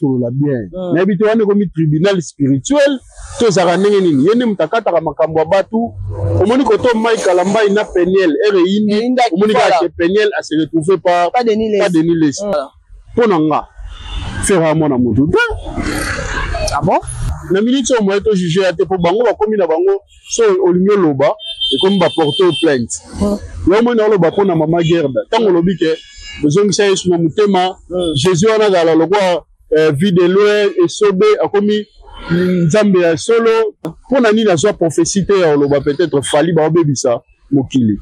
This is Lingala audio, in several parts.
Solola bien. Nayebi te wana ekomi tribunal spirituel to ezalaka ndenge nini. Ye nde moto akataka makambo ya bato. Omoni koto Mike Kalambay na Peniel ere eyindi, omoni kaka que Peniel a se retrouver par pas Denis Lessi. Mpo na nga Ferre mwana moto te. Ah bon? Na minute oyo moye to juge ya te, mpo bango bakomi na bango so olingi oloba ekomi ba porte plainte. Yo moni oloba mpo na mama Gerda, ntango olobi ke bozongisa Yesu na motema, Jésus wana azala lokwa vie de loin esobe akomi nzambe ya solo. Mpo na nini azwa prophétie te ya oloba peut-être Fally baobebisa mokili,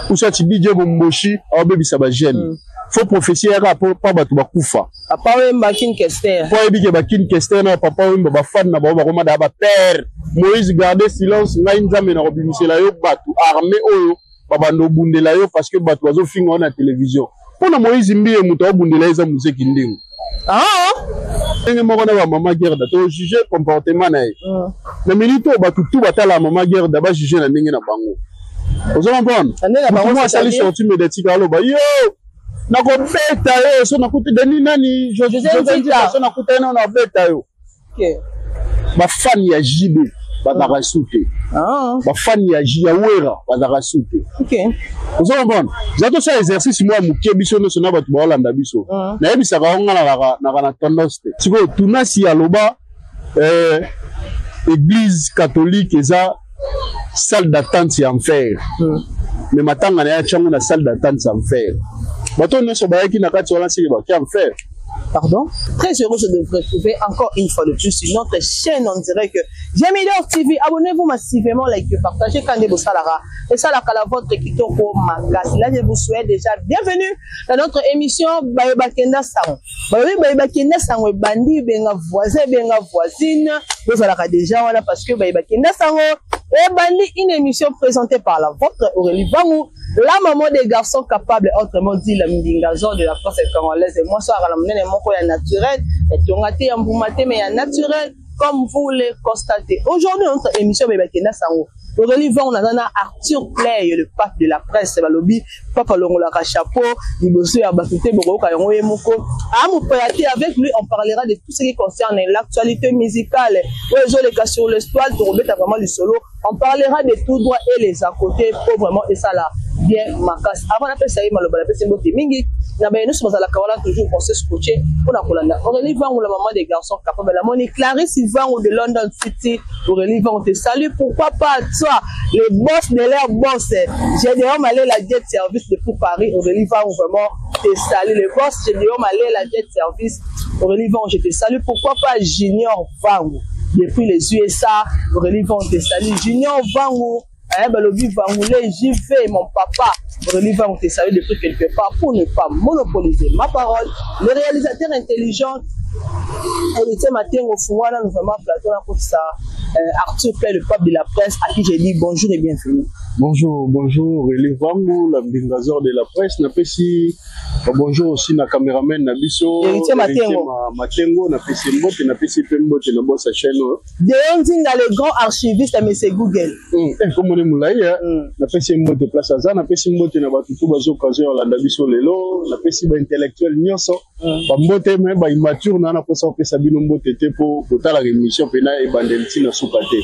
ou soit DJ Bomboshi aobebisa ba jeune? Faut prophétie yaka pa bato bakufa. Papa Wemba, King Kester. Po ayebi ke ba King Kester na Papa Wemba, bafan na bango bakoma daa ba père Moïse, garde silence, ngai nzambe na kobimisela yo bato armé oyo babanda obundela yo, parce que bato bazofinga yo na télévision. Mpo na Moïse Mbiye, moto aobundela ye eza muzeki ndingo. Ndenge moko na bamama Gerda, tojuge comportement na ye na minute oyo. Bato tu batala mama Gerda, bajuge na ndenge na bango. Ozo comprendre? Motu asali sortie médiatique, aloba yo nakobeta yo so nakuti Deni nani, so nakuta ye nano nabeta yo. Bafani ya JB bazalaka su te, bafani ya Wera bazalaka su te. Ozo comprendre? Za tosala exercice mwa moke, biso nyonso na bato baolanda biso. Nayebisaka yo, nga naka na tendance te. Sikoyo tunasi aloba église catholique eza salle d'attente ya enfer, mais matanga na ye atiango na salle d'attente ya enfer. Bato nyonso bayaki na kati wana siki baki enfer. Pardon. Très heureuse de vous retrouver encore une fois de plus sur notre chaîne en direct Gemidor TV. Abonnez-vous massivement, likez, partagez quand vous salara. Et ça, la votre kitoko makasi. Là, je vous souhaite déjà bienvenue dans notre émission Baye Bakenda Sango. Baye Baye Bakenda Sango bandi benga voisin, benga voisine. Vous allez déjà voilà parce que Baye Bakenda Sango et bandi, une émission présentée par la vôtre Aurélie Vangou, la maman des garçons capables, autrement dit la mbingazor de la presse congolaise. Et moi, soir, la monnaie moko ya naturel, et tongate ya mbuma te, mais ya naturel, comme vous le constatez. Aujourd'hui, notre émission Baye Bakenda Sango, Aurélie Vangou, on a Arthur Play, le pape de la presse, balobi, papa longolaka chapeau, liboso ya bato te, bokoyoka yango ye moko. Amopaya te, avec lui, on parlera de tout ce qui concerne l'actualité musicale. Oyo ezoleka sur le toile, tokobeta vraiment lisolo. On parlera de tout droit et les à côté pour vraiment esala bien makasi. Avant napesa ye maloba, napesi mbote mingi na baye nyonso bazalaka wana toujours pensé scotché mpona kolanda Aurélie Vangu, la maman des garçons capables. Namoni Clarisse Vangu de London City. Aurélie Vangu te salue. Pourquoi pas toi, le boss de leur boss, Gédéon Malela Jet Service depuis Paris. Aurélie Vangu vraiment te salue, le boss Gédéon Malela Jet Service. Aurélie Vangu, je te salue. Pourquoi pas Junior Vangu depuis les USA? Aurélie Vangu te salue. Junior Vangu, eh, balobi Vangoulé JV, mon papa. Aurélie Vangu te salue depuis quelque part. Pour ne pas monopoliser ma parole, le réalisateur intelligent Héritier Matengo Fungwana, nous vraiment plateau là pour ça. Arthur Play, le pape de la presse, à qui j'ai dit bonjour et bienvenue. Bonjour, bonjour, Aurélie Vangu, la mbingazor de la presse. Napesi bonjour aussi na caméraman na biso Héritier Matengo. Matengo, napesi mbote, napesi pe mbote na bossa chaîne oyo. Deon Nzinga, le grand archiviste, monsieur Google. Komoni molai, napesi mbote place aza, napesi mbote na bato tu bazo occasion ya kolanda biso lelo, napesi ba intellectuel nyonso bambote, me ba immature na naposa kopesa bino mbote te, mpo kotalaka émission mpena ebandeli ntina suka te.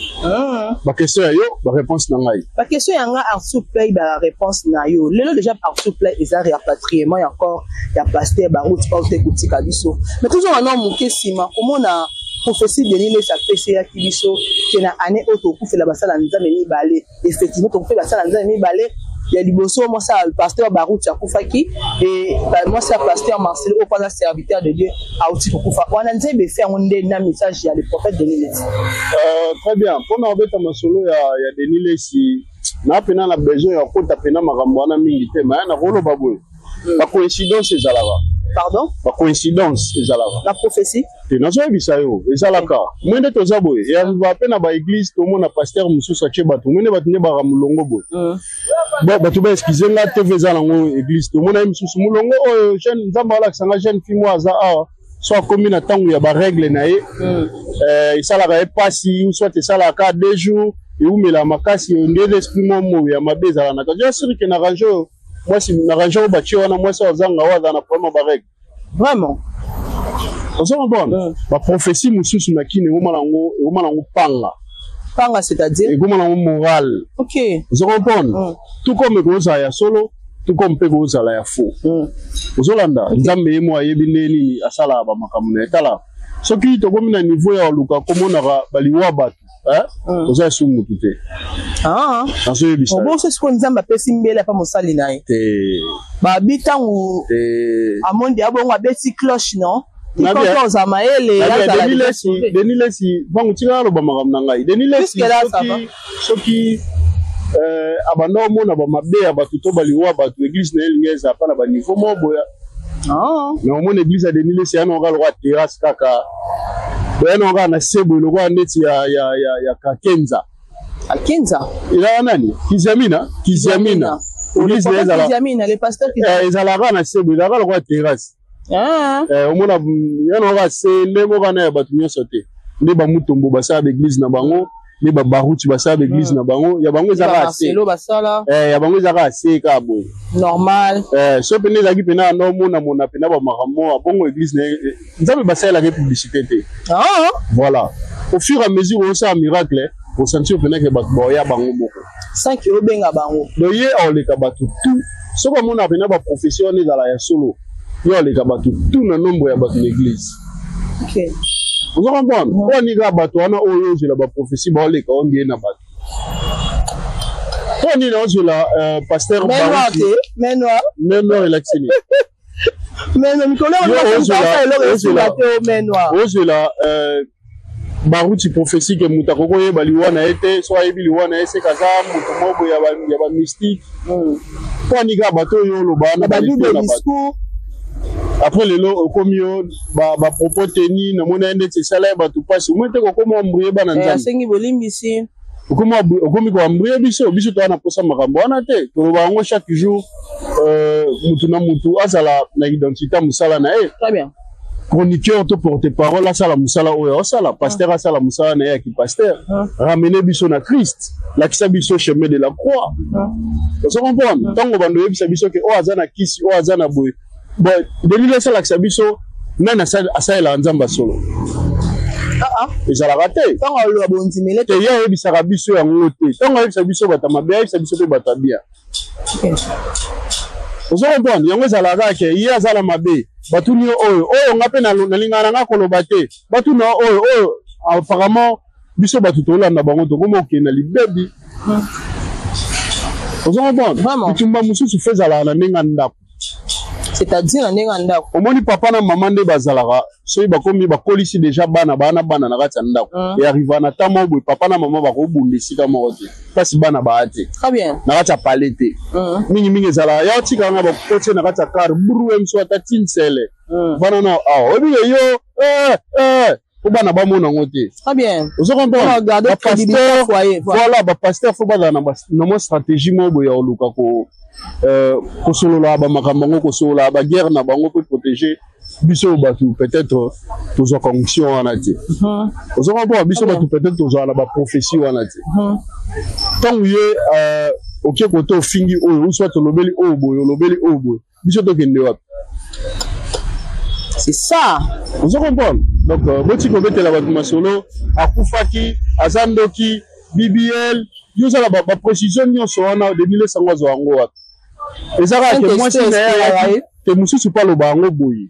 Baquestion ya yo, baréponse na ngai. Baquestion ya nga, Arthur Play, baréponse na yo. Lelo déjà, Arthur Play, eza rapatriement ya corps ya pasteur Baruti oyo te kotika biso. Mais toujours wana moke nsima komona prophétie Denis Lessi apeseyaki biso ke na année oyo tokufela basala nzambe mibale. Effectivement, tokufela basala nzambe mibale. Ya liboso, mwasi ya pasteur Baruti akufaki, e mwasi ya pasteur Marcel oyo mpo aza serviteur de Dieu auti kokufa. Wana nzembe efe yango nde na message ya le prophète Denis Lessi. Très bien. Mpona kobeta masolo ya Denis Lessi, na mpena na besoin ya kota mpena makambo wana mingi te, ma nakoloba boye: bacoïncidence ezalaka. Pardon? Bacoïncidence ezalaka. La prophétie? Te, nazoyebisa yo, ezalaka. Mwe nde toza boye, earriva mpe na baéglise, tomona pasteur mosusu atie bato mwe nde bato nde baka molongo boye. Bon, bato baexcuse nga, TV eza nango église, tomona ye mosusu molongo oyo jeune, nzambe alakisa nga jeune fille moko aza awa, so akomi na ntango ya barègle na ye, esalaka ye mpasi, soit esalaka 2 jours, ewumela makasi, nde esprit mo moyo ya mabe ezala na kati. Asiri ke na range oyo mwasi, na range oyo batie wana, mwasi oyo azanga, oyo azala na problème ya barègle. Vraiment? Ozo comprendre? Baprophétie mosusu na kini ekoma nango, ekoma nango panga. Panga, c'est-à-dire? Ekoma nango moral. Ozo comprendre? Tout comme ekozala ya solo, tout comme mpe ekozala ya faux. Ozolanda? Nzambe ye mo ayebi nde nini asalaka bamakambo na ye. Tala, soki tokomi na niveau ya koluka komonaka baliwa bato, oza esu mutu te. Nazoyebisa. Obonso sikoyo Nzambe apesi mbele apa mosali na ye. Te. Babi ntango amondi abongo abeti cloche, non? Tika oza mayele. Denis Lesi, bango tika aloba makambo na ngai. Denis Lesi, soki abanda omona bamabe ya bato to baliwa bato, église na ye elingi ezala mpa na baniveau moko boya. Na omona église ya Denis Lesi ya nonga lokola terrasse kaka boya, nonga kaka na se boye lokola neti ya Kakenza. Akenza. Ezalaka nani? Kiziamina, Kiziamina. Église na ye ezala Kiziamina, le pasteur. Ezalaka na se boye, ezalaka lokola terrasse. Omona ya nonga se nde moko wana ya bato nyonso te, nde bamutombo basala baeglise na bango, nde babaruti basala baeglise na bango, ya bango ezalaka se Marcelo basala. Ya bango ezalaka se kaka boye. Normal. So pene ezalaki pena anda omonamona pena bamakambo bongo, église na ye, Nzambe basalelaka ye publicité te. Voilà, au fur et à mesure osala miracle, osentir pena ke bato baoya bango moko. Sans que obenga bango. Donc ye aoleka bato tout. Soki amona pena baprophétie wana ezala ya solo, ye aoleka bato tout na nombre ya bato na église. Ozo comprendre? Oyo anika bato wana oyo ozela baprophétie, baoleka ondie na bato. Mpo nini ozela pasteur? Main noire te, main noire. Main noire elakisi nini? Mais na mikolo eloko esunga te o main noire. Ozela baruti prophétie ke moto akoki koyeba liwa na ye te, so ayebi liwa na ye seke aza moto moko boye ya bamystique. Mpo anika bato oyo oloba wana na badouble discours. Après lelo okomi yo bapropos teni, namoni ye ndeti esala ye bato mpasi, omoi te kokoma embrouiller bana Nzambe. Asengi bolimbisi. Okomi koembrouiller biso. Biso toza na mposa makambo wana te. Toloba yango chaque jour, mutu na mutu azala na identité ya mosala na ye. Très bien. Chroniqueur to porte parole asala mosala oyo aosala, pasteur asala mosala na ye ya kipasteur, ramener biso na Christ, lakisa biso chemin de la croix. Ozo comprendre? Ntango bando oyebisa biso ke oyo aza na kisi, oyo aza na boye, bon, Denis asalakisa biso nani asalelaka Nzambe ya solo. Ezalaka te. Ntango aloba bondimele. Te, ye ayebisaka biso yango te. Ntango ayebisa biso bato ya mabe, ayebisa biso mpe bato ya bien. Ozo comprendre? Yango ezalaka kaka ke ye aza na mabe, batuni yo oyo oyo, nga mpe nalingaka na nga koloba te. Batuna oyo oyo, apparemment biso bato tolanda bango, tokoma okende na libebi. Ozo comprendre? Bitumba mosusu fe ezalaka na ndenge ya ndako. C'est-à-dire na ndenge ya ndako? Omoni, papa na mama nde bazalaka, soki bakomi bakolisi deja bana, baa na bana na kati ya ndako, earriva na ntango moko boye, papa na mama bakobunda esika moko te, place bana baa te. Très bien. Na kati ya pale te. Mingimingi ezalaka ya otika nga bakotie na kati ya car bru mso ata tinsele vana na awa, oyebi ke yo po bana bamona yango te. Très bien. Ozo comprendre? Garder crédibilité foyer. Voilà, bapasteur fo bazala na mwa stratégie moko boye ya koluka kosolola bamakambo yango, kosolola baguerre na bango mpe protéger biso bato. Peut-être tozwaka onction wana te. Ozo comprendre? Biso bato peut-être tozwaka na baprophétie wana te. Ntango ye oke kote, ofingi oyo, soit olobeli oyo boye, olobeli oyo boye, biso tokende wapi? C'est ça. Ozo comprendre? Donc boti kobetela bato masolo, akufaki, aza ndoki, bbl, yo ozala baprécision nyonso wana. Denis Lesango azwa yango wapi? Eza kaka ke mwasi na ye ayaki te, mosusu mpe aloba yango boye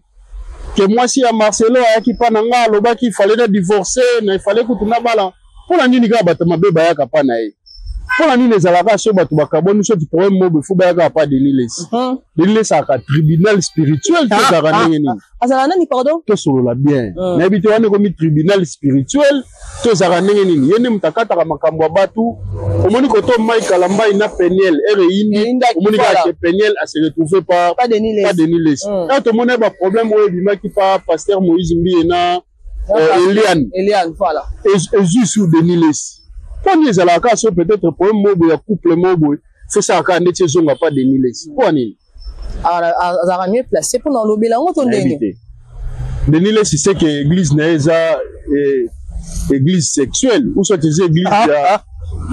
ke mwasi ya Marcelo ayaki mpa na nga, alobaki fale na divorce na efale kutu na bala. Mpo na nini kaka bato mabe bayaka mpa na ye? Mpo na nini ezalaka so bato bakabwani, soki problème moko ifo bayaka pa Denis Lesi? Denis Lesi azalaka tribunal spirituel to ezalaka ndenge nini? Azala nani, pardon? Tosolola bien. Nayebi te wana ekomi tribunal spirituel to ezalaka ndenge nini. Ye nde moto akataka makambo ya bato. Omoni koto Mike Kalambai na Peniel ere eyindi, omoni kaka ke Peniel ase retrouve pa pa Denis Lesi. Tomoni baproblème oyo ebimaki pa pasteur Moïse Mbiye na Eliane. Eliane, voilà. Ezwi sur Denis Lesi. Mpo nini ezalaka kaka so peut-être problème moko boye ya couple moko boye, fesalaka kaka ndeti ezonga pa Denis Lesi? Mpo nini? Azalaka mieux placé mpona olobela yango to ndenge? Denis Lesi, c'est que église na ye eza église sexuelle, ou soit eza église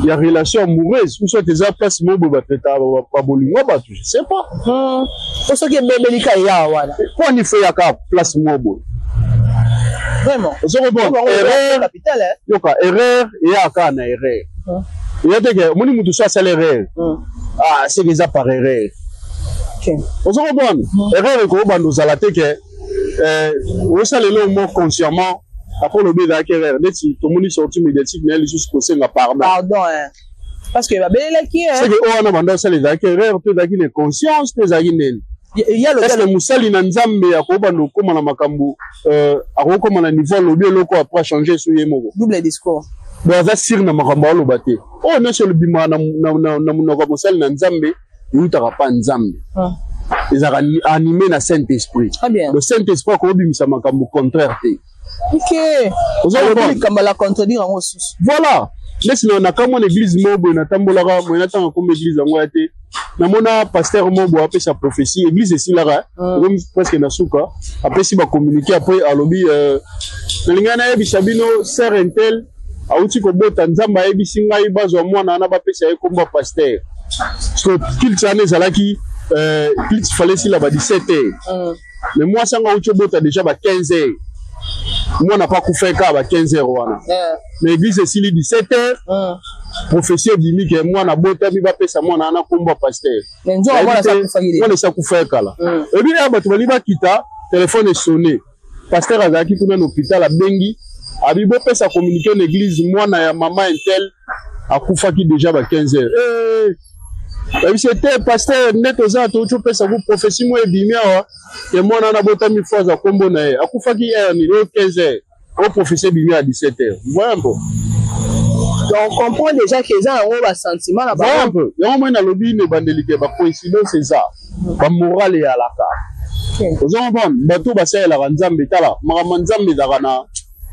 ya relation amoureuse, ou soit eza place moko boye batraitaka babolingo bato, je sais pas. Po soki ebebelika eyawa wana. Mpo nini fo eyaka place moko boye? Vraiment. Ozo comprendre? Erreur capitale. Yoka erreur eyaka kaka na erreur. Eya te ke omoni mutu so asali erreur. Ah, c'est eza par erreur. Okay. Ozo comprendre? Erreur ekobanda ozala te ke osala eloko moko consciemment après olobi ezalaki erreur neti tomoni sortie médiatique na ye lisusu kosenga pardon. Pardon hein. Parce que babelelaki hein. C'est que oyo wana banda osala ezalaki erreur to ezalaki na conscience to ezalaki nini? Est-ce que mosali na Nzambe akobanda okoma na makambo akokoma na niveau alobi eloko après achanger so ye moko? Double discours. Donc aza sûr na makambo aloba te. Oyo nyonso elobimaka na monoko ya mosali na Nzambe eutaka pa Nzambe. Ezalaka animé na Saint-Esprit. Le Saint-Esprit akobimisa makambo contraire te. Ok. Ozo likambo la contredire yango susu. Voilà. Neti na kamwa na église moko boye natambolaka boye natanga komba église yango ya te. Namona pasteur moko boye apesa prophétie, église esilaka ekomi presque na suka, apesi ba communiqué après alobi nalingai nayebisa bino sœur intel auti kobota Nzambe ayebisi ngai bazwa mwana wana bapesa ye komba pasteur. Parce que culte wana ezalaki culte fallait esila ba 17 heures. Mais mwasi yango auti obota déjà ba 15 heures. Mwana pa akufa kaka ba 15 heures wana. Mais église esili 17 heures. Prophétie ebimi ke mwana abotami bapesa mwana wana kombo ya pasteur. Mwana esi akufa ye kala. Ebi ya bato bali bakita, téléphone esonné. Pasteur azalaki kuna na hôpital abengi, abi bopesa communiqué na église mwana ya mama intel akufaki déjà ba 15 heures. Babisi te pasteur nde toza touti opesa ku prophétie moko ebimi awa ke mwana wana abotami fo aza kombo na ye akufaki heure nini oyo 15 heures oyo prophétie ebimi à 17 heures. Voyez un peu. Donc on comprend déjà que eza yango ba sentiment na bango. Voyez un peu. Yango moi nalobi ne bandeli ke ba coïncidence eza ba morale eyalaka. Ozo comprendre bato basalelaka Nzambe tala makambo Nzambe ezalaka na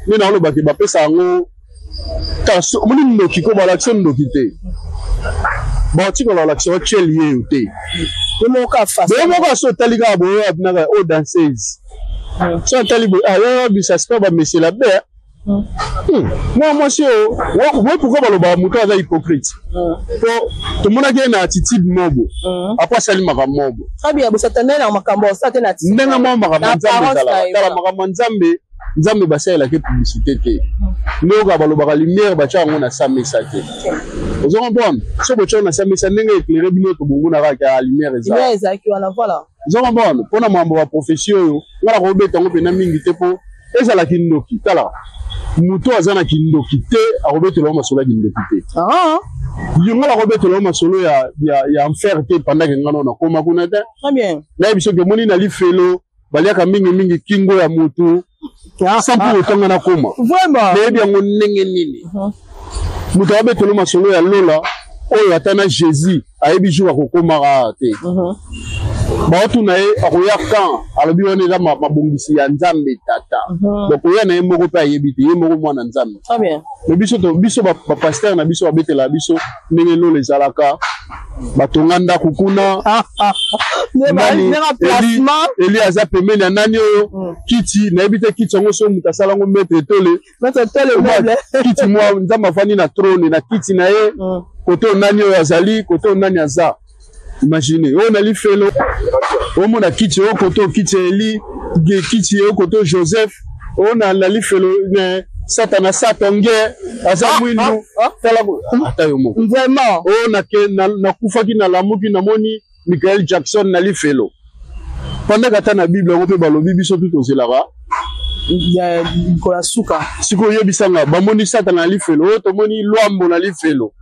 nde nalobaki bapesa yango omoni ndoki ko balakisa ndoki te batikala balakisa otyeli ye yo te ye moko aso otali kaka boye abinaka oyo danseuse so atali boye ayoyo bisasika bamesela be mwa mwasi oyo moi pourquoi balobaka moto aza hypocrite po tomonaki ye na attitude mobo apo asali makambo mobo ndenge mwa makambo ya Nzambe ezalaka tala makambo ya Nzambe Nzambe basalelaki publicité te nde oyoka balobaka lumière batya yango na sa mesa te. Ozo comprendre? So botya yango na sa mesa ndenge éclairé bino tobomonaka kaka lumière eza. Ezalaki wana voilà. Ozo comprendre? Mpona mambo ya prophétie oyo nga nakobeta yango mpena mingi te mpo ezala kindoki. Tala moto aza na kindoki te akobetela yo masolo ya kindoki te. Yo nga nakobetela yo masolo ya enfer te pendant ke nga nao nakoma kuna te. Nayebi soki omoni na lifelo baliaka mingi mingi kingo ya mutu sans pour autant nga nakoma. Nayebi yango ndenge nini. Moto abetelo masolo ya lola oyo ata na Jésus ayebi jour akokomaka te. Baotuna ye akoya quand alobi wana eza mabongisi ya Nzambe tata. Donc oya na ye moko mpe ayebi te, ye moko mwana Nzambe. Mais biso to biso ba pasteur na biso babetela biso ndenge lola ezalaka batonga ndako kuna Eli aza pembeni ya nani oyo kiti nayebi te kiti yango so moto asala yango maître tole kiti mwa Nzambe afandi na trône na kiti na ye kote oyo nani oyo azali kote oyo nani aza. Imagine oyo na lifelo omona kiti oyo kote oyo kiti ya Eli kiti oyo kote oyo Joseph oyo na lifelo Satana satonge aza mwindu tala ata yo moko vraiment oyo nakufaki nalamuki namoni Michael Jackson na lifelo pendant ata na Bible yango mpe balobi biso tu tozelaka kola suka sikoyo oyebisanga bamoni Satana na lifelo oyo tomoni Lwambo na lifelo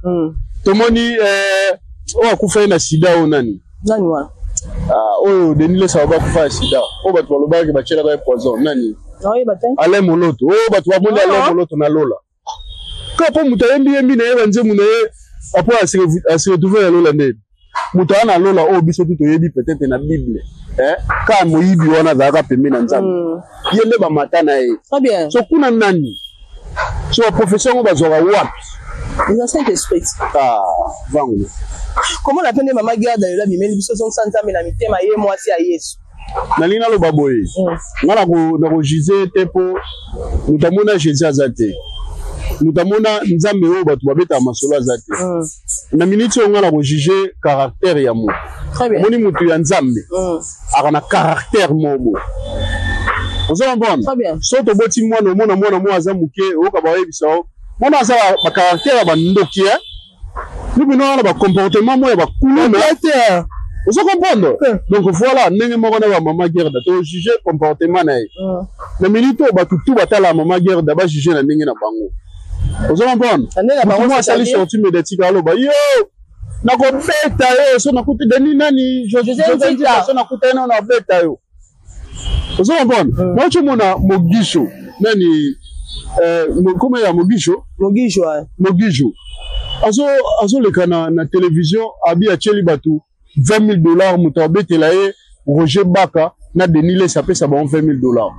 tomoni oyo akufa ye na sida oyo nani nani wana oyo Denis Lesa bakufa ya sida oyo bato balobaki batielaka ye poison nani Alain Moloto oyo bato bamoni Alain Moloto na lola kaka mpo moto ayembi yembi na ye banzembo na ye apo ase retrouve na lola nde moto aya na lola oyo biso tu toyebi peut-être na Bible kaka moyibi wana azalaka pembeni na Nzambe ye nde bamata na ye so kuna nani so baprofesseur yango bazwaka wapi eza Saint-Esprit vango komona pe nde mama Gerda lelo abimeli biso ozongisa Nzambe na mitema ye mwasi ya Yesu. Nalingi naloba boye nga nakojuge te mpo moto amona Jésus aza te, moto amona Nzambe oyo bato babetaka masolo aza te. Na minute oyo nga nakojuge caractère ya moto. Omoni moto ya Nzambe aka na caractère moko. Ozo comprendre? So toboti mwana, omona mwana moko aza moke, oyoka bayebisa yo mwana aza bacaractère ya bandoki, eh? Bino wana bacomportement moko ya bakuluna, ozo comprendre? Donc voilà, ndenge moko na bamama Gerda, tojuge comportement na ye na minute oyo. Bato tu batala mama Gerda, bajuge na ndenge na bango, ozo comprendre? Moto asali sortie médiatique, aloba: "Yo, nakobeta yo so nakuti Deni nani, so nakuta ye nano, nabeta yo." Ozo comprendre? Nauti omona Mogisho nani, koma ya Mogisho. Mogisho. Mogisho azoleka na télévision, abi atieli bato 20 000 $, moto abetela ye Roger Baka na Denis Lessie, apesa bango 20 000 $.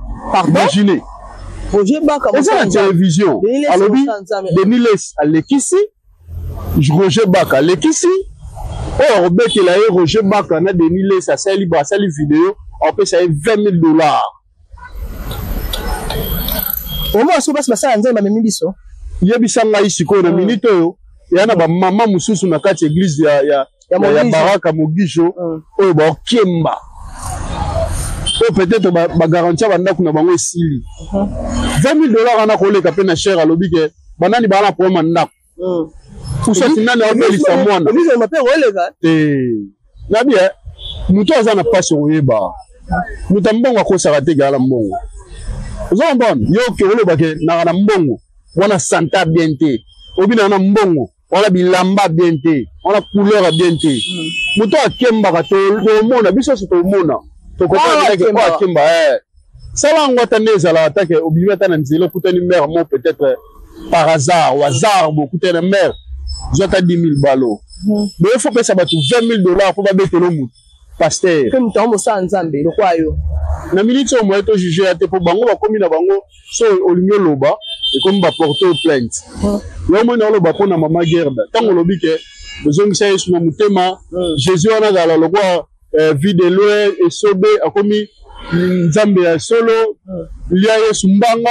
Imaginez! Roger Baka? Eza na télévision, alobi Denis Lessie alekisi, Roger Baka alekisi, oyo akobetela ye Roger Baka na Denis Lessie, asali asali video, apesa ye 20 000 $. Omona soki basi basala Nzambe bamemi biso. Yebisa ngai sikoyo, na minute oyo eya na bamama mosusu na kati ya église ya Baraka Mogijo oyo baokemba, oyo peut-être bagarantie ya bandako na bango esili. 20 000 $ wana koleka mpe na cher. Alobi ke banani baa na problème ya ndako, usati nani aobelisa mwana te. Nabi moto aza na mpasi, okoyeba moto ya mbongo akosaka te. Kala mbongo, oza comprendre? Yo ke olobake naka na mbongo wana, santa bien te, obi naka na mbongo wana, bilamba bien te wana, couleur ya bien te. Moto akembaka, tomona biso nyonso, tomona tokoki akemba. Sala yango ata nde ezalaka, atake obimi ata na nzela, okutani mare mo, peut-être par hasard au hasard bokutani na mare, zwa ata 10 000 balo boye. Faut pesa bato 20 000 $ mpo babetela motu pasteur. Mpe moto yango mosala Nzambe lokwa yo. Na minute oyo, moye tojuge ya te, mpo bango bakomi na bango. So olingi oloba, ekomi baporte plainte. Yo moni oloba mpo na mama Gerda, ntango olobi ke bozongisa Yesu na motema, Jésus wana azala lokwa Vue de Loin, esobe akomi Nzambe ya solo. Lia Yesu mbanga,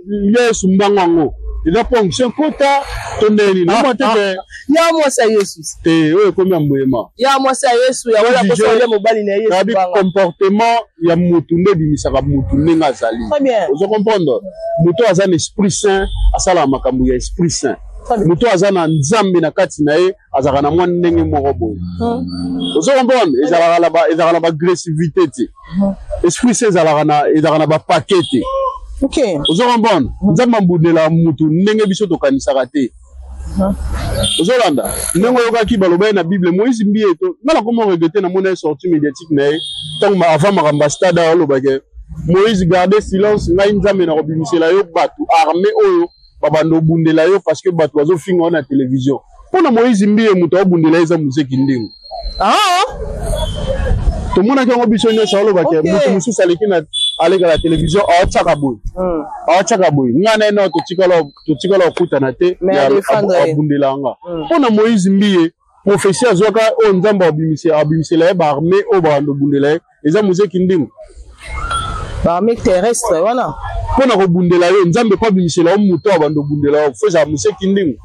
lia Yesu mbanga, yango eza mpo onction kota to ndenge nini? Omwa te ke Ya mwasi ya Yesu. Te, oyo ekomi ya mbwema. Ya mwasi ya Yesu ya wana kosalia mobali na Yesu. Nabi comportement ya mutu nde ebimisaka mutu ndenge azali, ozo comprendre? Moto aza na Esprit Saint asalaka makambo ya Esprit Saint. Moto aza na Nzambe na kati na ye azalaka na mwa ndenge moko boye, ozo comprendre? Ezalaka na baagressivité te. Esprit Saint ezalaka na bapake te, ozo comprendre? Nzambe ambundelaka mutu ndenge biso tokanisaka te. Ozolanda ndenge oyokaki baloba ye na Bible, Moïse Mbiye to nga nakoma regretter. Namona ye sortie médiatique na ye ntango avant makambo ya stade awa, alobake: "Moïse, garde silence, ngai Nzambe nakobimisela yo bato armé oyo babanda obundela yo, parce que bato bazofinga yo na télévision." Mpo na Moïse Mbiye, moto aobundela ye eza Muzeki Ndingo. Tomonaki yango biso nyonso. Alobaki moto mosusu aleki na aleka na télévision, aotiaka boye, aotiaka boye, ngai na ye nao totikala kokutana te, abundela nga. Mpo na Moïse Mbiye, prophétie azwaka oyo Nzambe abimisela ye baarmée oyo babanda obundela ye eza Muzeki Ndingo. Baarmée terrestre wana. Mpo na kobundela yo, Nzambe mpo abimisela yo moto abanda obundela yo, faut ezala Muzeki Ndingo.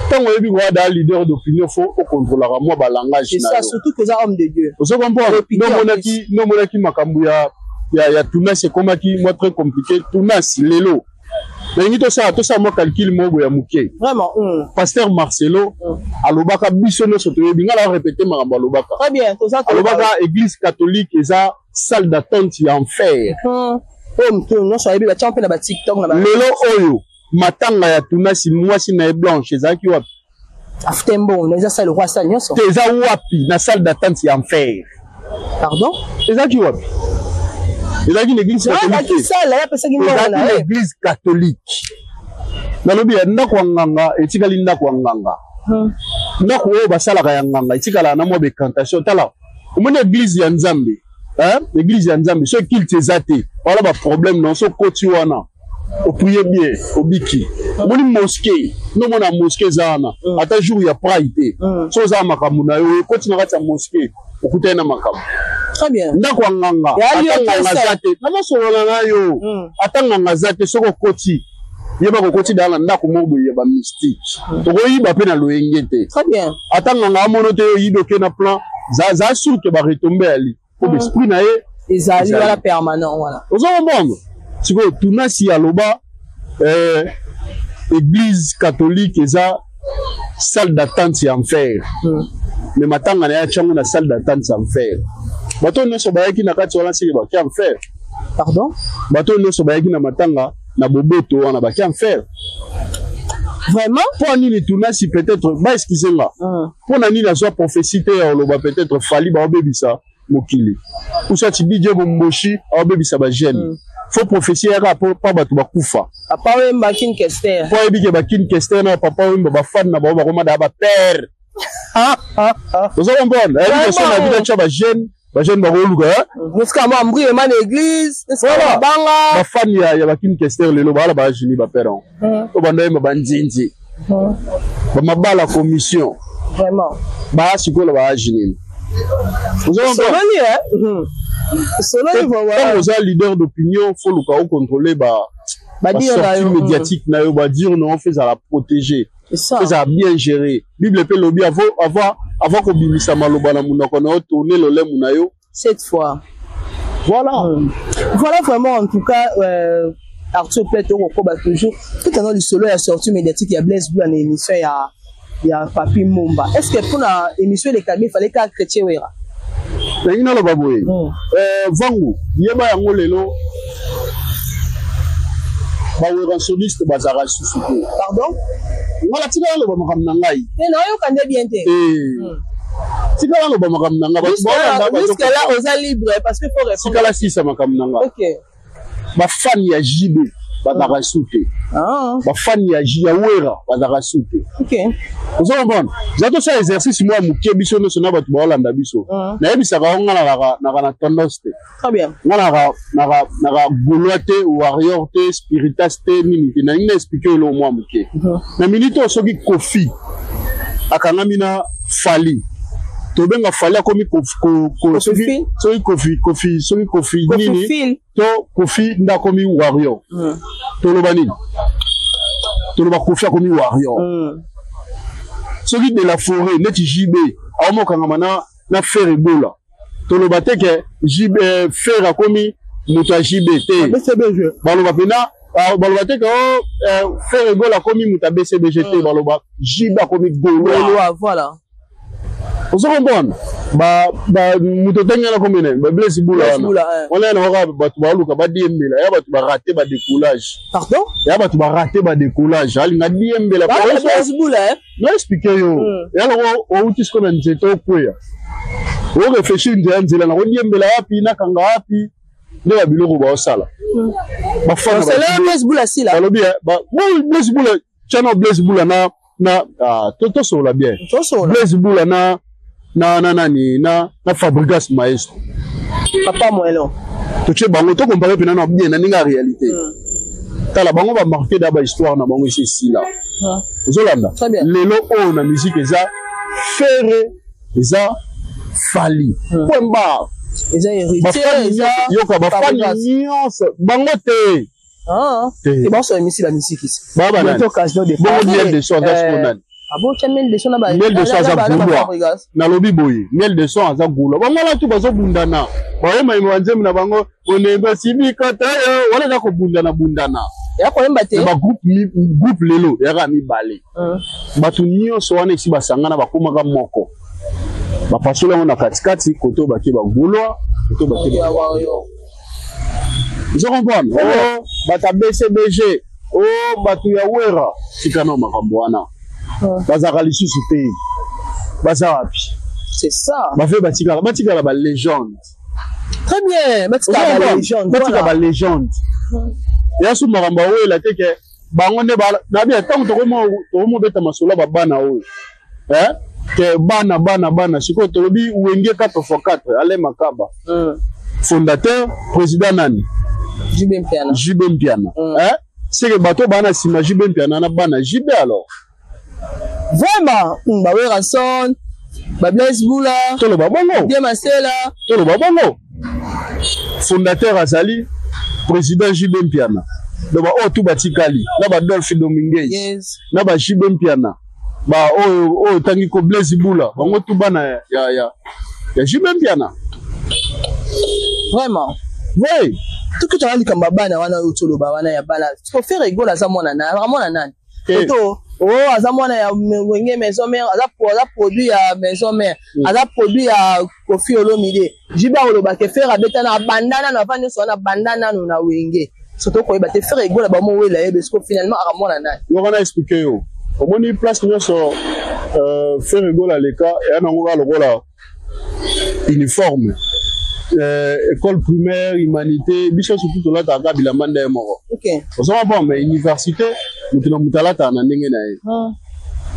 Ntango oyebi koya da leader d'opinion, faut okontrolaka mwa balangage na yo. Surtout que oza homme de Dieu. Ozo comprendre? Nde omonaki makambo ya Tunasi ekomaki mwa très compliqué. Tunasi lelo, nalingi tosala mwa calcul moko boye ya moke. Vraiment. Pasteur Marcelo alobaka, biso nyonso toyebi, ngai na répété makambo alobaka. Très bien, toza. Alobaka église catholique eza salle d'attente ya enfer. Oyo moto nyonso ayebi, batia mpe na baTikTok na Lelo oyo, matanga ya Tunasi, mwasi na ye Blanche ezalaki wapi? Afute mbongo, eza sale lokwa sale nyonso. Te, eza wapi? Na salle d'attente ya enfer. Pardon? Ezalaki wapi? Ezalaki na église catholique. Sale apesaki mbongo na ye. Église catholique, nalobi ya ndako ya nganga etikali ndako ya nganga. Ndako oyo basalaka ya nganga etikalaka na mwa baincantation. Tala, omoni église ya Nzambe, église ya Nzambe, so culte eza te, wala baproblème na so okoti wana, oprie bien, obiki. Omoni mosquée, ndomona mosquée eza wana, ata jour ya prière te, so oza makambo na yo, ekoti na kati ya mosquée, okutani na makambo. Ndako ya nganga, ata nganga aza te, nazosolola na yo, ata nganga aza te, soki okoti, yeba kokoti daa na ndako moko boye ya bamystique, tokoyiba mpe na loyenge te. Ata nganga amono te, oyibi, oke na plan, za sûr ke baretombe ali po baesprit na ye. Ezali wana permanent wana. Ozo comprendre? Sikoyo Tunasi aloba église catholique eza salle d'attente ya enfer. Mais matanga na ye atiango na salle d'attente ya enfer. Bato nyonso bayaki na kati wana seke baki enfer. Pardon? Bato nyonso bayaki na matanga na boboto wana baki enfer. Vraiment? Mpo nini Tunasi peut-être ba excuse nga. Mpo na nini azwa prophétie te ya oloba peut-être Fally baobebisa mokili. Ou soit DJ Bomboshi aobebisa ba jeune. Faut prophétie yaka po pa bato bakufa. Papa Wemba King Kester. Po ayebi ke ba King Kester na Papa Wemba ba fan na bango bakoma da ba père. Ozo comprendre? Ayebi ke so na bino tia ba jeune, ba jeune bakoluka, hein? Musika mwa mbri ema na église, Voilà. banga. Ba fan ya ba King Kester lelo ba ala ba jini ba père. O banda yemba ba nzinzi. Ba mabala commission. Vraiment. Ba sikola ba jini. Ozo comprendre? Sololi, hein? Sololi vraiment. Tant oza leader d'opinion, faut luka o contrôler ba Ba dire na sortie yo. médiatique na yo, ba dire non, fait ça la protéger. C'est ça. Fait ça bien gérer. Bible pe lobi avant ko bimisa maloba na munoko na yo, tourner lolemu na yo cette fois. Voilà. Voilà vraiment en tout cas Arthur Plait okokoba toujours tout en du solo ya sortie médiatique ya Blaise Bula na émission ya Papi Momba. Est-ce que pour la émission les Kabila fallait qu'à chrétien wera? Nangi naloba boye. Vangu yeba yango lelo ba werransoniste bazalaka lisusu te. Pardon? Ngala tika naloba makambo na ngai. Te na yoka nde bien te. Tika naloba makambo na ngai. Bato Jusque là, baolanda, bazo jusque là, oza libre parce que faut répondre. Tika la sisa makambo na ngai. OK. Ba fan ya JB bazalaka lisusu te. Ba fan ya J ya Wera bazalaka lisusu te. OK. Ozo comprendre? Za tosala exercice mwa moke biso nyonso na bato baolanda biso. Nayebisaka yango nga nalaka na tendance te. Très bien. Nga naka Gaulois te, Warrior te, Spiritas te, nini te. Nalingi na expliquer eloko mwa moke. Na minute oyo soki Kofi akangami na Fally, tobenga Fally akomi Kofi soki Phil. soki Kofi, Kofi, soki Kofi Kofi nini, Phil. to Kofi nde akomi Warrior. Toloba nini? Toloba Kofi akomi Warrior. Soki de la forêt neti JB aomokangama na Ferre Gola. Toloba te ke JB Ferre akomi moto ya JB te. BCBG. Baloba pena, baloba te ke, oh Ferre Gola akomi moto ya BCBG te, baloba JB akomi Gaulois. Gaulois, voilà. Ozo comprendre? Ba, ba, moto tenge na komi nani? Ba Blaise Bula Blaise wana. Bula, hein. Wana na waka bato baluka ba diembela, ya bato ba rater ba décollage. Pardon? Ya bato ba rater ba décollage. Alinga diembela. Ba Par Blaise Bula, hein? Na expliquer yo. Ya loko outi siko na nzete okweya. O réfléchir nzela nzela na kodiembela wapi, na kanga wapi. Nde ba biloko ba osala. Ba fana ba C'est là jibe. Blaise Bula sila. Balobi, hein, ba, bon, Blaise Bula, tiens, Blaise Bula na, na, ah, to, to sola bien. To sola. Blaise Bula na, na, na, nani, na, na Fabregas maestro. Papa Moelo. To tie bango, to comparer pena na bien, na ninga réalité. Tala bango ba marquer da ba histoire na bango ici sila. Ozolanda. Très bien. Lelo oyo na musique eza Ferre, eza Fally. Point barre. Eza héritier, Ba fani eza nyonso, yoka, ba fani Fabregas. nyonso, bango te. Te. Et bon, c'est musique, la musique ici. Ba ba nani? Bientôt, Casino de Bongo Paris. miel de son, aza sikoyo nani? Ah bon, tiens, miel de son, na ba- Miel de son, na aza ba- na ba Gaulois. Fabregas. Nalobi boye, miel de son, aza Gaulois. Bango wana tu bazobundana. Bayema yema nzembo na bango, onemba sibika ta yo. Wana eza kobundana bundana. Ya koyemba te. Ba groupe mi, groupe lelo, yaka mibale. Bato nyonso wana esi basangana bakomaka moko. Bapasola yango na katikati, koto bake ba Gaulois, koto bake ba Ya Warrior. Ozo comprendre? Oh, bato ya BCBG, oh, bato ya Wera, tika na makambo wana. Bazalaka lisusu te. Baza wapi? C'est ça. Ba fe batikala, batikala ba légende. Très bien, batikala ba Ozo comprendre? légende, Batikala voilà. ba légende. Ya su makambo ya Wera te ke bango nde ba, na bien, tango tokomo beta masolo ba bana oyo. Hein? Ke bana, bana, bana. Sikoyo tolobi Wenge quatre fois quatre, Alain Makaba. Fondateur, président nani? JB Mpiana. JB Mpiana. Hein? C'est que bato bana sima JB Mpiana na bana JB alors. Vraiment, ba Werrason, ba Blaise Bula, Toloba bongo. Bien Masela. Toloba bongo. Fondateur azali président JB Mpiana. Donc ba oyo tout batikali, na ba Dolph Dominguez. Na ba JB Mpiana. Ba oyo, oyo tangi ko Blaise Bula, bango tout bana ya, ya, ya JB Mpiana. Vraiment. Oui. Toki tala likambo ya bana wana oyo toloba wana ya bana. Ko Ferre Gola aza mwana na, aza mwana nani? Oto oh aza mwana ya Wenge Maison Mère, aza aza produit ya Maison Mère, aza produit ya Koffi Olomide. JB akoloba ke Ferre abeta na abanda nanu avant nyonso wana abanda nanu na Wenge. So tokoyeba te Ferre Gola bamowela ye besko finalement aka mwana nani? Yoka na expliquer yo. Omoni place nyonso Ferre Gola aleka eya nango kaka lokola uniforme. École primaire, humanité, biso surtout tolataka kaka bilamba ndenge moko. Ozo comprendre, mais université moto na moto alataka na ndenge na ye.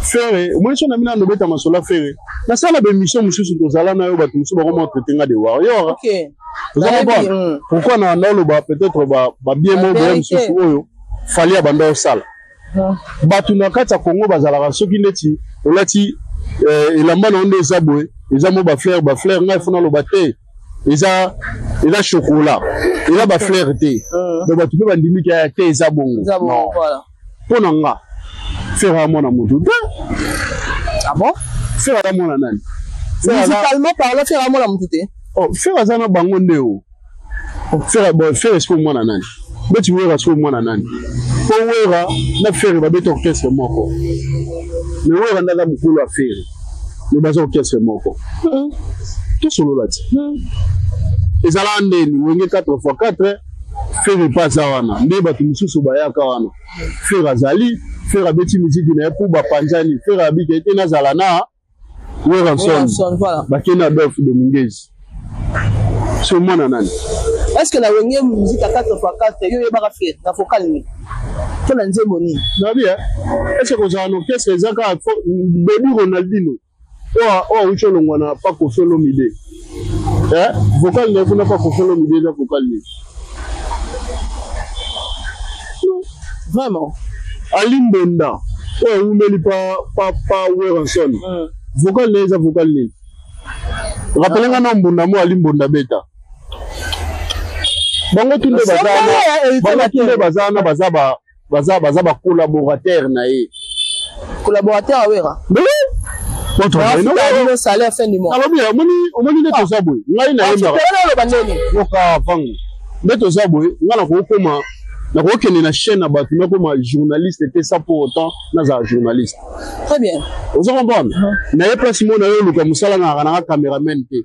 Ferre, omoni so na bino nobeta masolo ya Ferre, nasala ba émission mosusu tozala na yo, bato mosusu bakoma traiter nga de warrior. Ozo comprendre? Pourquoi na naoloba peut-être ba bien moko boye mosusu oyo Fally abanda osala. Bato na kati ya Congo bazalaka soki neti olati elamba na yo nde eza boye, eza mo ba fleur, ba fleur, ngai fona loba te eza eza chocolat, eza ba fleur te. Donc bato mpe bandimi ke te eza bongo. Non. Mpo na nga Ferre aza mwana motu te. Ah bon? Ferre aza mwana nani? Musicalement parlant, Ferre aza mwana motu te. Oh, Ferre aza na bango nde o. Ferre, bon, Ferre sikoyo mwana nani? Beti Wera sikoyo mwana nani? Po Wera na Ferre babeta orchestre moko. Mais Wera nde aza mokolo ya Ferre. Mais baza orchestre moko. Tosolola ti. Ezalaka ndeni Wenge 4x4, Ferre mpe aza wana. Nde bato mosusu bayaka wana. Ferre azali, Ferre abeti miziki na ye mpo bapanzani. Ferre abiki ete nazala na Werrason, bakende Adolphe Dominguez. So mwana nani? Est-ce que na Wenge musique ya 4x4 yo oyebaka Ferre na vocal nini? To na nzembo nini? Nabi, est-ce que kozala na orchestre eza kaka Baby Ronaldinho oyo awuti olongwa na pa Koffi Olomide? Vocal na ye kuna pa Koffi Olomide eza vocal nini? Non. Vraiment. Ali Mbonda oyo awumeli pa Werrason. Vocal na ye eza vocal nini? Rappelez nga na Mbonda mo Ali Mbonda beta. Bango tunde baza bango tunde baza na baza ba baza baza ba collaborateur na ye. Collaborateur ya Wera. Mais salaire fin du mois. Alobi omoni omoni nde toza boye. Ngai na yembaka. Oloba ndeni. Yoka vangu. Nde toza boye, ngai nakokoma nakokende na chaîne na bato nakoma journaliste te sans pour autant nazala journaliste. Très bien. Ozo comprendre? Na ye place mo na yo luka mosala na nanga cameraman te.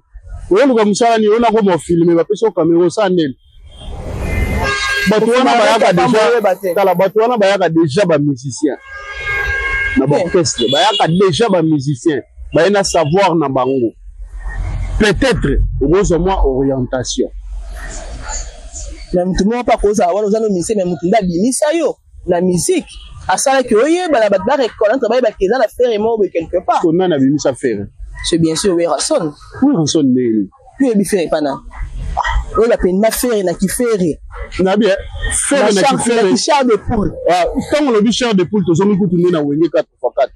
Oyo luka mosala ni ona koma filmer bapesa yo caméra osala ndeni. Bato wana bayaka déjà, tala bato wana bayaka déjà ba musicien na ba orchestre, bayaka déjà ba musicien, baye na savoir na bango. Peut-être okozwa mwa orientation. Mais mutu moko mpe akozala wana oza no musicien, mais mutu nde abimisa yo na musique asalaki oyeba na bato ba reconnaître bayebaki eza na Ferre moko boye quelque part. Ko nani abimisa Ferre? C'est bien sûr Werrason. Werrason ndeni? Yo oyebi Ferre epa nani? Oyeba mpenza Ferre na kifere. Na bien Ferre na kifere. Na chair de poule. Ah, ntango olobi chair de poule tozongi kutu nde na Wenge 4x4.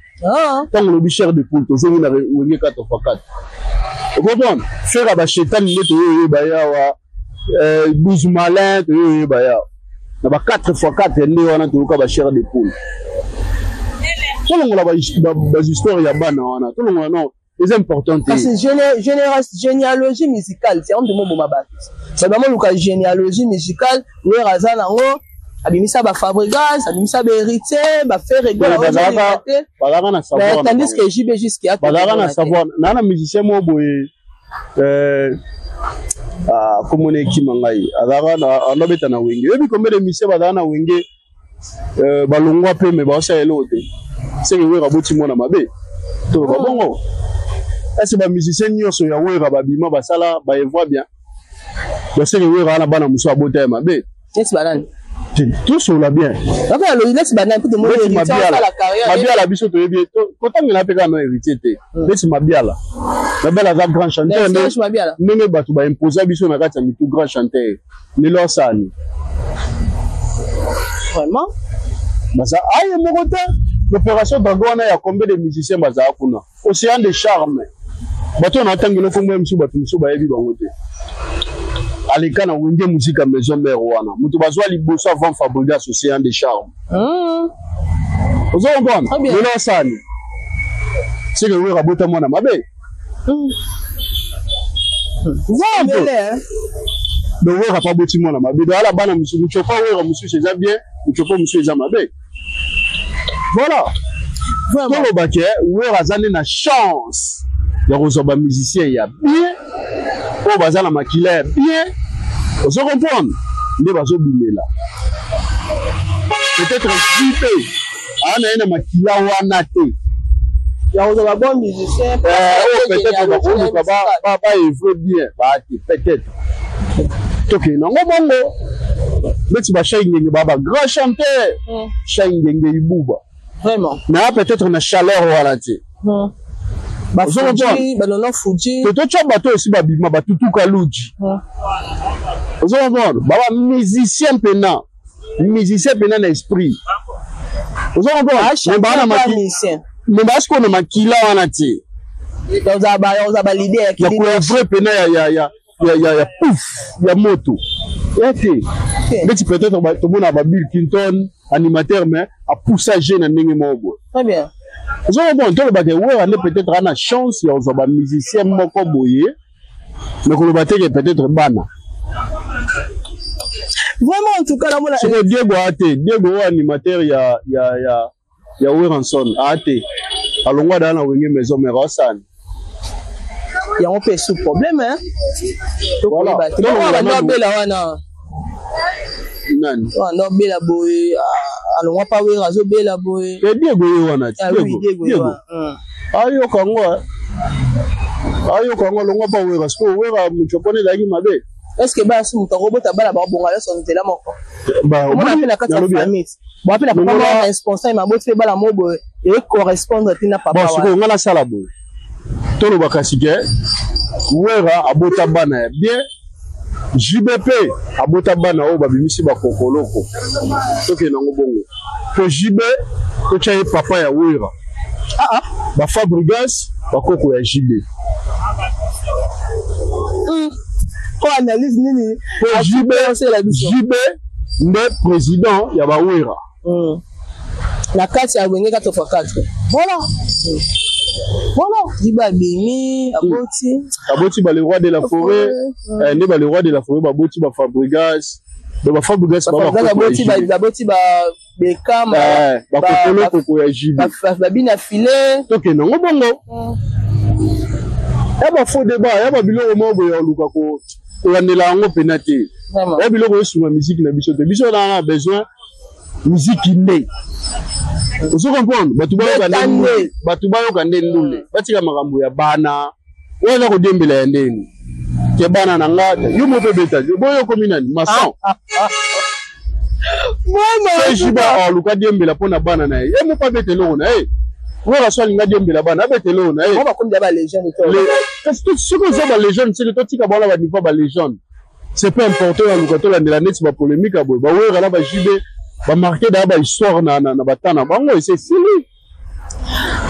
Ntango olobi chair de poule tozongi na Wenge 4x4. Okomprendre? Ferre ba shetani nde toyoyeba yawa. 12 malin toyoyeba yawa. Na ba 4x4 nde wana toyoka ba chair de poule. Tolongola ba histoire ya bana wana. Tolongola non. Eza important te. Parce que généalogie musicale, c'est un de mots boma bato. C'est vraiment luka généalogie musicale, Wera aza nango, abimisa ba Fabregas, abimisa ba Héritier, ba Ferre Gola, bazalaka na savoir. Tandis que JB jusqu'à bazalaka na savoir. Na na musicien moko boye komona ekima ngai, azalaka na anobeta na Wenge. Oyebi combien de musiciens bazalaka na Wenge? Balongwa pe mais baosala eloko te. Seke Wera boti mwana mabe. Toloba bongo. Est-ce ba musicien nyonso ya Wera babima basala ba evoix bien? Baseke Wera wana bana mosusu abota ya mabe. Neti banani? Tosola bien. Baka loyi neti banani mpo tomoni héritier asala carrière. Mabiala biso toyebi kotangela mpe kaka no héritier te. Neti Mabiala. Mabiala aza grand chanteur. Ndenge bato ba imposa biso na kati ya mitu grand chanteur. Lelo asani. Vraiment? Baza aye moko te. L'opération Dragon wana ya combien de musiciens bazala kuna? Océan de charme. Bato na tangi no kombo mosusu bato mosusu bayebi bango te. Aleka na Wenge Musica Maison Mère wana. Moto bazwa liboso avant Fabregas Océan de charme. Ozo comprendre? Lelo asani. C'est que Wera bota mwana mabe. Voilà. Donc Wera mpe aboti mwana mabe. Donc ala bana mosusu, mutshopa Wera mosusu eza bien, mutshopa mosusu eza mabe. Voilà. Toloba ke Wera aza nde na chance ya kozwa ba musicien ya bien oyo baza na makila ya bien, ozo comprendre, nde bazobimela. Peut-être JB aa na ye na makila wana te ya kozwa ba bon musicien. Oyo peut-être bakoluka baevre bien baa te, peut-être tokende nango bongo neti bashai Ngenge, baa ba grand chanteur. Shai Ngenge Ibuba. Vraiment. Mais peut-être na chaleur wana te. Bafuji, banono Fuji. Totya bato esi babima, batutuka luji. Ozo comprendre, baba musicien mpena, musicien mpena na esprit, ozo comprendre, mais baa na musicien. Mais baa sikoyo na makila wana te. Oza baleader. Ya koevre mpena ya pouf ya moto ya te. Neti peut-être tomona ba Bill Clinton, animateur, mais apusa je na ndenge moko boye. Très bien. Ozo comprendre, tolobaka Wera nde peut-être ana chance ya kozwa bamusicien moko boye, mais koloba te ke peut-être bana. Vraiment, en tout cas, namona. Siko Diego aa te, Diego oyo animateur ya Werrason aa te, alongwa daa na Wenge Maison Mère, asani. Yango mpe sous problème, hein. Tokoyeba te banda obela wana. Nani? Wana obela boye, alongwa pa Wera, azobela boye. E Diego ye wana ti. Diego. Diego ayoka yango, ayoka yango, alongwa pa Wera. Sikoyo Wera moto mpona ezalaki mabe. Est ce que basi, moto akobota bana bakobonga nyonso nzela moko? Omona mpe na kati ya famille, boa mpe na papa moko responsable, maboti mpe bana mo boye ecorrespondre te na papa. Bon, sikoyo nga nasala boye, toloba kasi ke Wera abota bana ya bien, JBP abota bana oyo babimisi bakokoloko. Tokende yango bongo po JB totya ye papa ya Wera. Ah, ah. Bafabrigas bakoko ya JB. Ko analyse nini? Po JB, JB nde président ya bawera. Na kati ya Wenge 4 x 4. Voilà. JB abimi, aboti. Aboti ba le roi de la forêt, nde ba le roi de la forêt baboti bafabrigas. Donc bafabrigas. Baboti ba Bekama. Bakokolo koko ya JB. Babina filet. Tokende yango bongo. Ya bafaux débat, ya babiloko moko boye ya oluka kolandela yango mpena te. Ya biloko esunga musique na biso te. Biso na besoin musique nde, ozo comprendre, bato bayoka nde, bato bayoka nde ndule, batika makambo ya bana oyo aza kodiembela ya ndeni ke bana na nga. Yo mo mpe beta boyo, okomi nani, maçon? JB aluka diembela mpo na bana na ye, ye moko abeta eloko na ye. Wera so alinga diembela bana, abeta eloko na ye. Kasi soki oza balégende, seke totika bana baniveau balégende. C'est pas important ya luka tolandela neti bapolémique ya boye. Bawera na baJB bamarquer daa bahistoire na bata na bango, ese esili.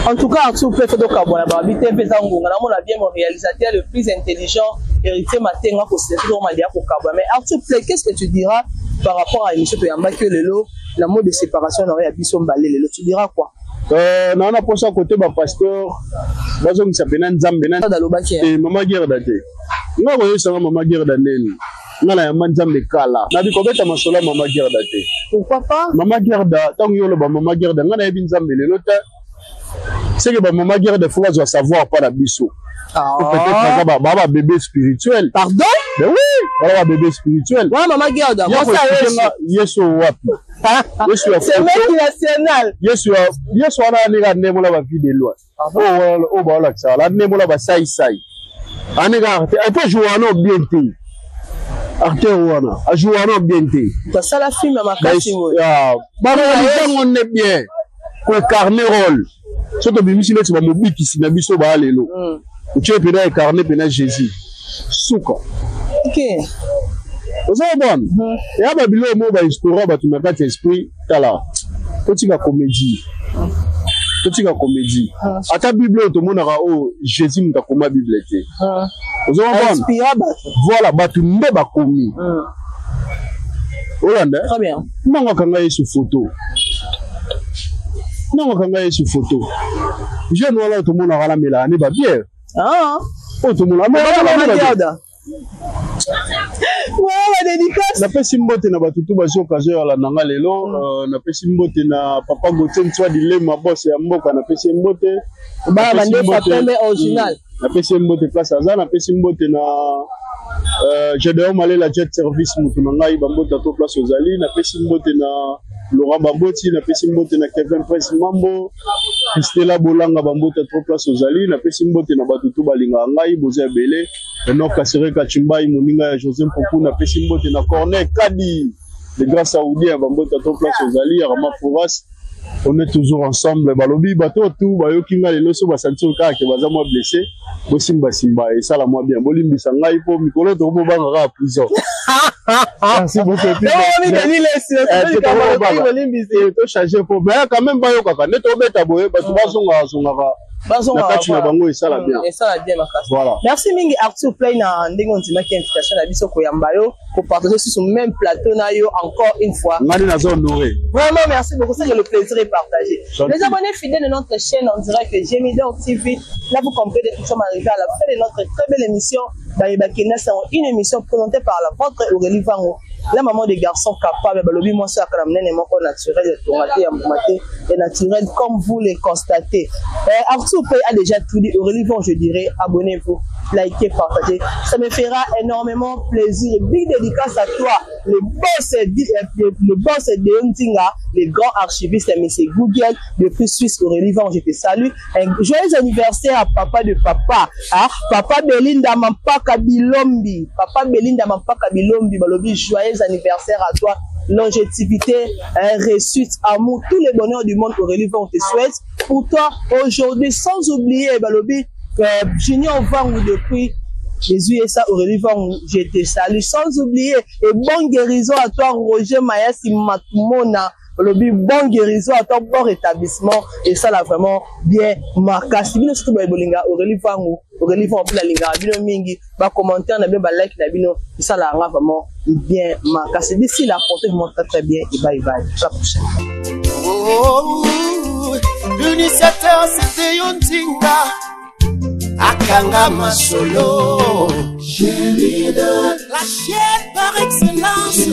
En tout cas, Arthur Play, faut tokabwana babi te mpe eza ngonga. Namona bien mon réalisateur le plus intelligent, Héritier Matenga, kosila ya kokabwana. Mais Arthur Play, qu'est-ce que tu diras par rapport à émission toyambaki yo lelo, la mot de séparation na yo ya biso mbale lelo, tu diras quoi? Naa na mposa kote bapasteur bazongisa mpena Nzambe na alobaki. Mama Gerda te, nga koyesanga mama Gerda ndeni nga na yamba Nzambe kala, nabi kobeta masolo ya mama Gerda te. Pourquoi pas? Mama Gerda, ntango yo oloba mama Gerda, nga nayebi Nzambe lelo te. Seke bamama Gerda fo bazwa savoir mpa na biso. Peut-être baza baa babébé spirituel. Pardon? Ben oui, baa babébé spirituel. Wana mama Gerda, mwasi ya Yesu. Wapi Yesu ya Semeki national? Yesu ya Yesu wana anika ndembola bavie de loi oyo baolakisaka la ndembola basaisai, anika arte epo ajoue wana bien te, acteur wana ajoue wana bien te. Tosala film ya makasi boye. Barealisango nde bien koincarner rôle. So tobimisi neti bamobikisi na biso baa lelo, otie mpena incarne mpena Jésus, suka. Oza bwana eya babiloko moko bainstaura bato na kati ya esprit. Tala, totika comédie, totika comédie. Ata Bible oyo tomonaka oyo, Jésus moto akoma Bible te, ozo comprendre? Voilà, bato nde bakomi. Olanda ntango akanga Yesu photo, ntango akanga Yesu photo, jeune wana oyo tomonaka namelaka nde babière oyo tomonaka. Napesi mbote na bato tu bazwi occasion ya landa nga lelo. Napesi mbote na papa Gauthier Ntswadi Lema, boss ya mboka, napesi ye mbote. Bana bandefa pembe original. Napesi ye mbote place aza. Napesi mbote na Gedeon Malela, Jet Service, motu na ngai, bambote to place ozali. Napesi mbote na Laurent Baboti, napesi mbote na Kevin Prince Mambo, Christela Bolanga, bambote trop place ozali. Napesi mbote na bato tu balingaka ngai, boza ebele. Enoch Kasereka Chimbai, moninga ya José Mpoku, napesi mbote na Corneille Kadi, le grand saoudien, bambote trop place ozali. Arama Fouras, on est toujours ensemble. Balobi bato tu bayoki ngai lelo, so basentir kaka ke baza mwa blessé, bosimbasimba esala mwa bien, bolimbisa ngai mpo mikolo tokobobanga kaka prison. Merci beaucoup. Tochange mpo mais quand même bayokaka nde tobeta boye, bato bazongaka zongaka na kati na bango, esala bien. Esala bien makasi. Voilà. Merci mingi, Arthur Play, na ndenge ondimaki invitation na biso, koyamba yo, kopartager susu même plateau na yo encore une fois. Ngani naza honoré. Vraiment, merci beaucoup, c'est que le plaisir est partagé. Les abonnés fidèles de notre chaîne en direct Gemidor TV, là vous comprenez que nous sommes arrivés à la fin de notre très belle émission Bayebakenda Sango, une émission présentée par la vôtre Aurélie Vango, la maman des garçons capables. Balobi mwasi akala monene moko naturel, ya tonga te, ya mbuma te, ya naturel, comme vous le constatez. Arthur Pay a déjà tout dit. Aurélie Vango, je dirais, abonnez-vous, likez, partagez, ça me fera énormément plaisir. Big dédicace à toi, le boss, le boss de Ntinga, le grand archiviste monsieur Google depuis Suisse. Aurélie Vango, je te salue. Un joyeux anniversaire à papa de papa, hein? Papa Belinda Mampaka Bilombi, papa Belinda Mampaka Bilombi, balobi joyeux anniversaire à toi, longévité, hein, réussite, amour, tous les bonheurs du monde. Aurélie Vango te souhaite pour toi aujourd'hui, sans oublier balobi Junior Vangu depuis Jésus et ça. Aurélie Vangu, je te salue, sans oublier et bonne guérison à toi, Roger Mayasi Matumona. Olobi bonne guérison à toi, bon rétablissement, et ça là vraiment bien makasi. Bino surtout baye bolinga Aurélie Vangu, Aurélie Vangu mpe nalingaka bino mingi. Bacommentaire na bino, balike na bino, esalaka nga vraiment bien makasi. D'ici là, portez vraiment très très bien et bye bye, à la prochaine. Oh, l'initiateur c'était yo Ntinga, akanga masolo, la chaîne par excellence.